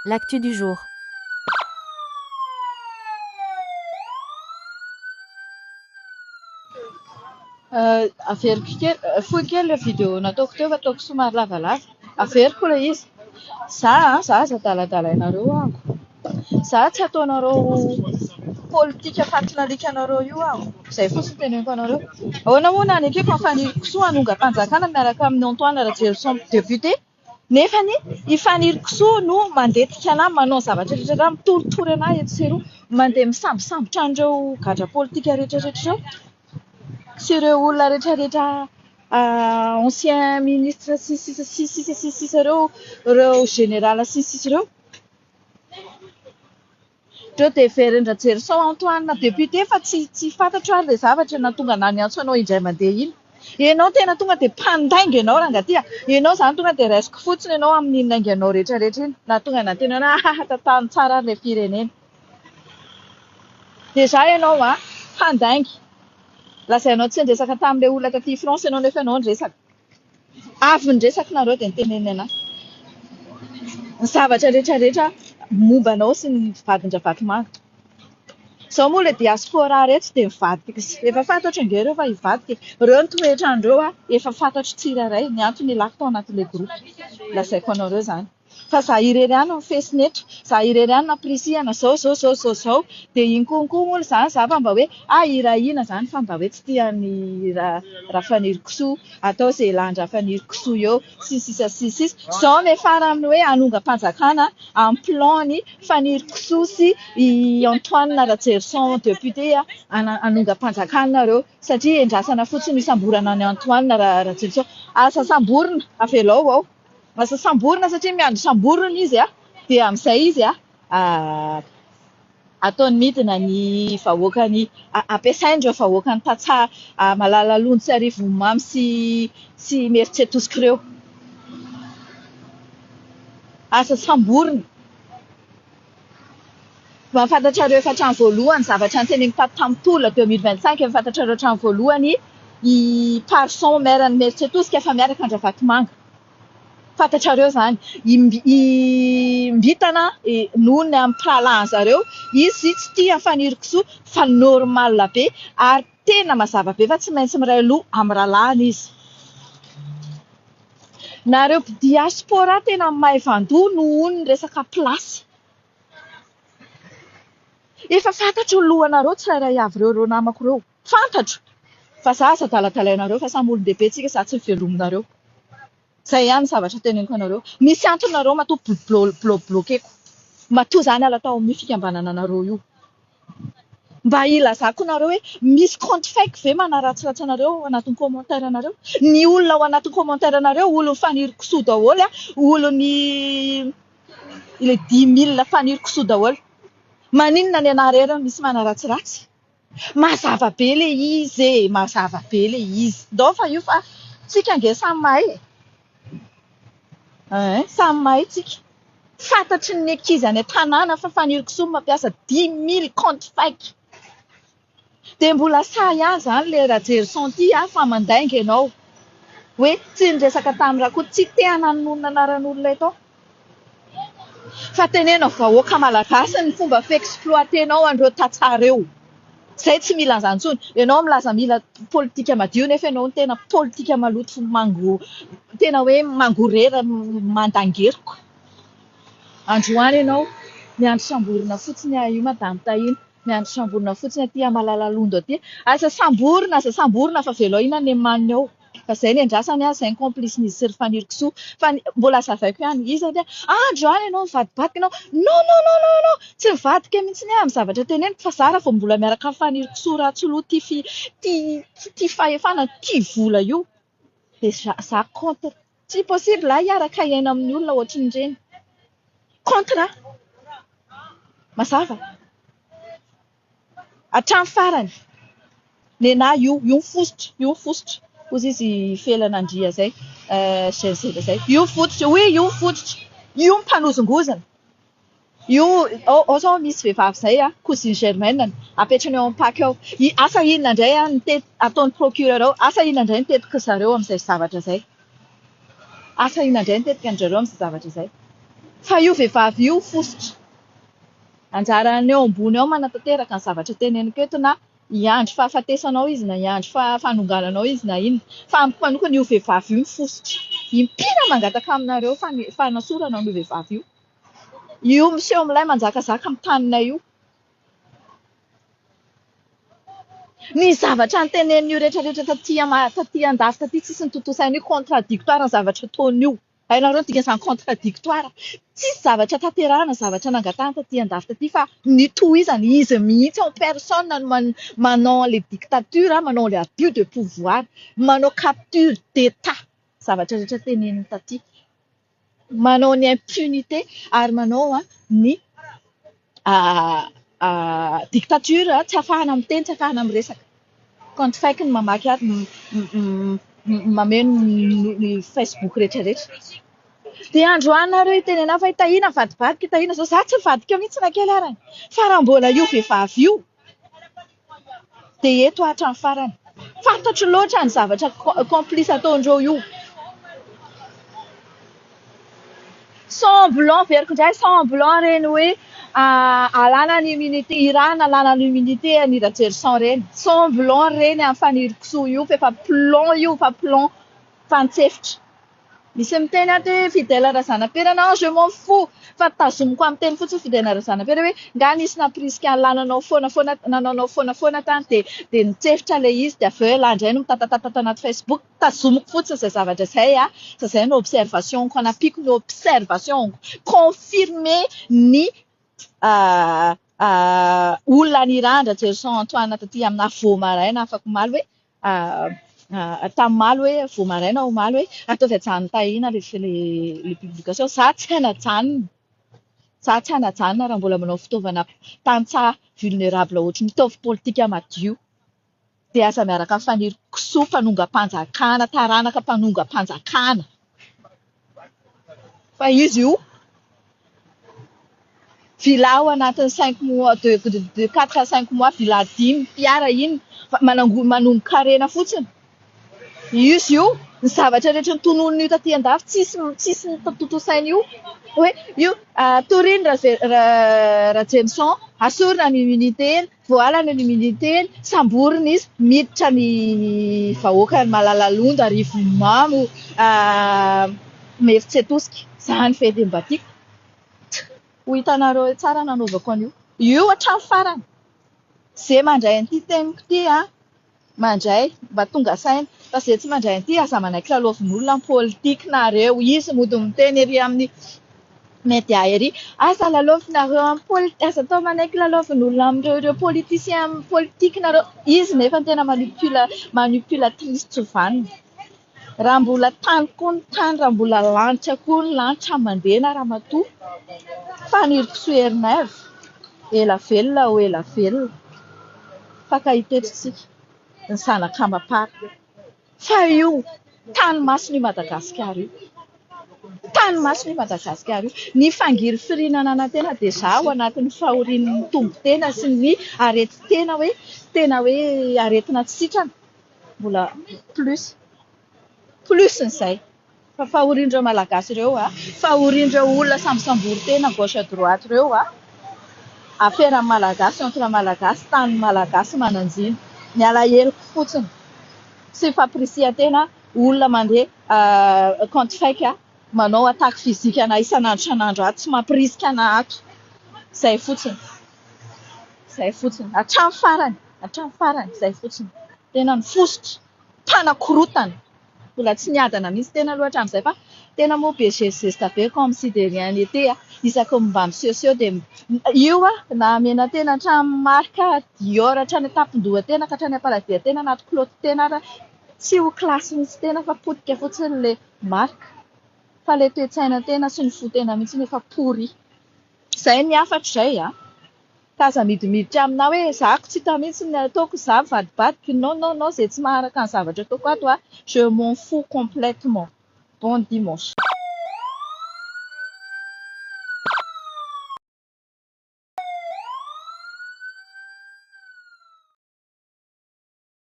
L'actu du jour. Averiko kely, fohy kely ilay vidéo nataoko teo fa ataoko somary lavalava. Averiko ilay izy. Za an, za aza adaladalainareo aho. Za tsy ataonareo politika fatin'alikanareo io aho. Izay fotsiny no teneniko anareo. Ahoana moa no hanekeko an'i Fanirikisoa hanongam-panjakana miaraka amin'i Antoine Rajerison député? Nefa anie i Fanirikisoa no mandetika anah, manao ny zavatra rehetra rehetra, mitoritory anah etsy sy eroa, mandeha misambosambotra an'ireo gadra politika rehetra rehetra ireo sy ireo olona rehetra rehetra ancien ministre sy ny sisa sy ny sisa sy ny sisa ireo, ireo général sy ny sisa ireo. Ireo dia heverin-dRajerison Antoine député fa tsy tsy fantatro ary ilay zavatra nahatonga anah niantso anao indray mandeha iny. Ianao tena tonga dia mpandainga ianao rangahy ty a! Ianao izany tonga dia raisiko fotsiny ianao amin'iny lainganao rehetra rehetra iny. Nahatonga anah niteny hoe ahaha tantano tsara ary ilay firenena. Déjà ianao an, mpandainga. Lazainao tsy niresaka tamin'ilay olona taty France ianao nefa ianao niresaka. Avy niresaka nareo dia niteneniny anah. Ny zavatra rehetra rehetra momba anao sy ny vadin-dRavatomanga. Izao moa ilay diaspora reto dia mivadika efa fantatro ange ireo fa hivadika e. Ireo ny toetran'ireo efa fantatro tsirairay ny antony ilako tao anatin'ilay groupe. Lazaiko anareo izany. Fa za irery ihany no fesina eto, za irery ihany nampirisihana zao zao zao zao zao, dia iny konko moa izany za fa mba hoe ah hirahina izany fa mba hoe tsy tia an'i Rafanirikisoa, atao izay ilan-dRafanirikisoa eo, sy ny sisa sy ny sisa. Izao miafara amin'ny hoe hanongam-panjakana amin'ny plan-n'i Fanirikisoa sy i Antoine Rajerison député hanongam-panjakana nareo satria endrasana fotsiny hisamborana an'i Antoine Rajerison. Aza samborina, avelao ao. Lasa samborina satria miandry samborina izy a, dia amin'izay izy a ataony midina ny vahoakany, ampiasainy ireo vahoakany tantsaha Malalalondo sy Arivonimamo sy sy Imerintsiatosika ireo. Aza samborina. Mba fantatrareo efa hatramin'ny voalohany zavatra noteneniko tato tamin'ny tolona 2025 efa fantatrareo hatramin'ny voalohany i Parson maire an'i Imerintsiatosika fa miaraka an-dRavatomanga. Fantatrareo izany. I i Mbitana noho ny amin'ny mpirahalahy zareo izy tsy tia an'i Fanirikisoa fa normal be ary tena mazava be fa tsy maintsy miray loha amin'ny rahalahiny izy. Nareo mpidiaspora tena maivan-doha nohon'ny resaka place. Efa fantatro ny lohanareo tsirairay avy ireo ireo namako ireo. Fantatro fa za aza adaladalainareo fa samy olon-dehibe tsika za tsy mivelominareo. Zay ihany ny zavatra teneniko anareo. Misy antony nareo matoa bloblokeko. Matoa za niala tao amin'io fikambanana anareo io. Mba hilazako nareo hoe misy compte fake ve manaratsiratsy anareo ao anatin'ny commentaire nareo? Ny olona ao anatin'ny commentaire nareo olon'ny Fanirikisoa daholo a, olon'ny ilay dix mille Fanirikisoa daholo. Maninona ny anah irery no misy manaratsiratsy? Mazava be le izy e, mazava be le izy. Ndao fa io fa tsika ange samy mahay e. Ein, samy mahay tsika. Fantatry ny ankizy any an-tanàna fa Fanirikisoa mampiasa dix mille compte fake. Dia mbola sahy ihany izany le Rajerison ty ah fa mandainga ianao. Hoe tsy niresaka tamin'i Rakoto, tsy te hananonona anaran'olona eto aho. Fa teneno vahoaka malagasy ny fomba fi-exploiter-nao an'ireo tantsaha ireo. Zay tsy mila an'izany intsony. Ianao milaza mila politika madio nefa ianao no tena politika maloto mango tena hoe mangorera mandangeroka. Androany ianao miandry samborina fotsiny aho io madame Tahina. Miandry samborina fotsiny aty Malalalondo aty. Aza samborina, aza samborina fa velao inona ny maniny ao. Fa zay ny andrasany an, zay ny complice n'izy sy ry Fanirikisoa. Fa ny, mbola azavaiko ihany, iza dia, androany ianao nivadibadika ianao, non non non non non, tsy mivadika mihitsy aho amin'ny zavatra teneniko fa za raha vao mbola miaraka amin'i Fanirikisoa ratsy loha tia fi, tia, tia fahefana, tia vola io, dia za, za contre. Tsy possible aho hiaraka hiaina amin'ny olona ohatrin'ireny. Contre aho. Mazava. Hatramin'ny farany. Nenà io, io ny fositra, io ny fositra, hozy izy Felanandria zay, GZ zay, io ny fototra, oui io ny fototra, io ny mpanozongozona, io, ao ao zao misy vehivavy zay a, cousine germaine-ny, apetrany ao amin'ny pac ao, i asa inona indray a ny teti- ataon'ny procureur ao, asa inona indray ny tetiky zareo amin'izay zavatra izay, asa inona indray ny tetiky an-dry zareo amin'izay zavatra izay. Fa io vehivavy io fositra. Anjaran'ny eo ambony ao manatanteraka ny zavatra teneniko eto na hiandry fahafatesanao izy na hiandry fanongananao izy na inona. Fa amiko manokana io vehivavy io mifositra. Impiry aho mangataka aminareo fanasorana an'io vehivavy io. Io miseho milay manjakazaka amin'ny taninay io. Ny zavatra notenenin'io rehetra rehetra taty taty andafy taty tsisy notontosaina io, contradictoire ny zavatra ataon'io. Hainareo ny dikan'izany contradictoire? Tsisy zavatra tanterahana zavatra nangatahana taty andafy taty fa ny tohizana izy mihitsy en personne no manao an'ilay dictature, manao an'ilay abus de pouvoir, manao capture d'état zavatra rehetra teneniny taty. Manao ny impunité ary manao ny dictature tsy ahafahana miteny, tsy ahafahana miresaka. Compte fake ny mamaky ato, mameno ny Facebook rehetra rehetra. Dia androany nareo hiteny anah fa i Tahiana nivadibadika, i Tahiana zao. Za tsy nivadika mihitsy na kely arany. Fa raha mbola io vehivavy io dia eto aho hatramin'ny farany. Fantatro loatra ny zavatra complice ataondreo io. Semblant, averiko indray, semblant ireny hoe alana ny immunité, irahana alana ny immunité an'i Rajerison ireny. Semblant ireny amin'ny Fanirikisoa io fa efa plan io, efa plan fantsefotra. Misy miteny ato hoe Fidèle Razanapera, non je m'en fous fa tazomiko amin'ny teny fotsiny Fidèle Razanapera hoe nga nisy nampirisika an'lah nanao foana foana nanaonao foana foana tany dia dia nitsefotra ilay izy dia avy eo elah indray no mitatatata ato anaty Facebook, tazomiko fotsiny izay zavatra izay a, fa izay no observation-ko anampiako ny observation-ko, confirmer ny olona nirandra Jerison Antoine taty aminà vao maraina afak'omaly hoe tamin'ny omaly hoe vao maraina omaly hoe ataovy ajanony Tahiana ilay publication. Za tsy hanajanona. Za tsy hanajanona raha mbola manao fitaovana tantsaha vulnérable ohatran'io. Ataovy politika madio. Dia aza miaraka amin'ny Faniry kisoa mpanongam-panjakana, taranaka mpanongam-panjakana. Fa izy io villa ao anatin'ny cinq mois, de quatre à cinq mois villa dimy, fiara inona, fa manongon-karena fotsiny. Izy io, ny zavatra rehetra notononin'io taty andafy tsisy tsisy notontosainy io. Hoe io toriny Rajameson, asorina ny immunité-ny, voalana ny immunité-ny, samborina izy, miditra ny vahoakan'i Malalalonda, Arivonimamo, Imerintsiatosika. Izany ve dia mba tiako? Ho hitanareo eo tsara nanaovako an'io. Io hatramin'ny farany. Ze mandray an'ity teniko ity an, mandray, mba tonga saina. Fa ze tsy mandray an'ity aza manaiky lalaovin'olona ny politique nareo. Izy mody miteny ery amin'ny media ery, aza lalaovinareo amin'ny poli- aza atao manaiky lalaovin'olona amin'ireo ireo politiciens amin'ny politique nareo. Izy nefa tena manipula- manipulatrice tsy vanona. Raha mbola tany koa ny tany, raha mbola lanitra koa ny lanitra, mandena ramatoa. Fanirikisoa Ernaivo, ela velona ho ela velona. Mifankahita eto isika, ny zanak'Amapara. Fa io tany masin'io Madagasikara io, tany masin'io Madagasikara io, ny fangirifiriana ananantena dia za ao anatin'ny fahorian'ny tombo-tena sy ny aretin-tena hoe tena hoe aretina tsy sitrana. Mbola plus plus n'izay fa fahorian'ireo Malagasy ireo a, fahorian'ireo olona sambosamborin-tena gauche à droite ireo a, aferan'ny Malagasy entre Malagasy, tanin'ny Malagasy manan-jina. Ny alaheloko fotsiny sy fampirisihan-tena olona mandeha compte fake manao attaque physique anà isan'andro isan'andro ato tsy mampirisika anà ato. Izay fotsiny. Izay fotsiny. Hatramin'ny farany. Hatramin'ny farany. Izay fotsiny. Tena nifositra. Mpanakorotana. Mbola tsy niadana mihitsy tena aloha hatramin'izay fa tena moa be geste be comme si de rien n'était. Isaky ny mba misehoseho dia io na hamena tena hatramin'ny marque Dior hatrany an-tampon-doha tena ka hatrany am-paladia tena anaty kilaoty tena ary tsy ho classe mihitsy tena fa potika fotsiny ilay marque. Fa ilay toe-tsaina tena sy ny fo tena mihitsy efa pourri. Izay ny hafatro izay a! Ka aza midimiditra aminà hoe zako tsy hita mihitsy ny ataoko, za mivadibadika, non non non, izay tsy maharaka ny zavatra ataoko ato a, je m'en fous complètement. Bon dimanche.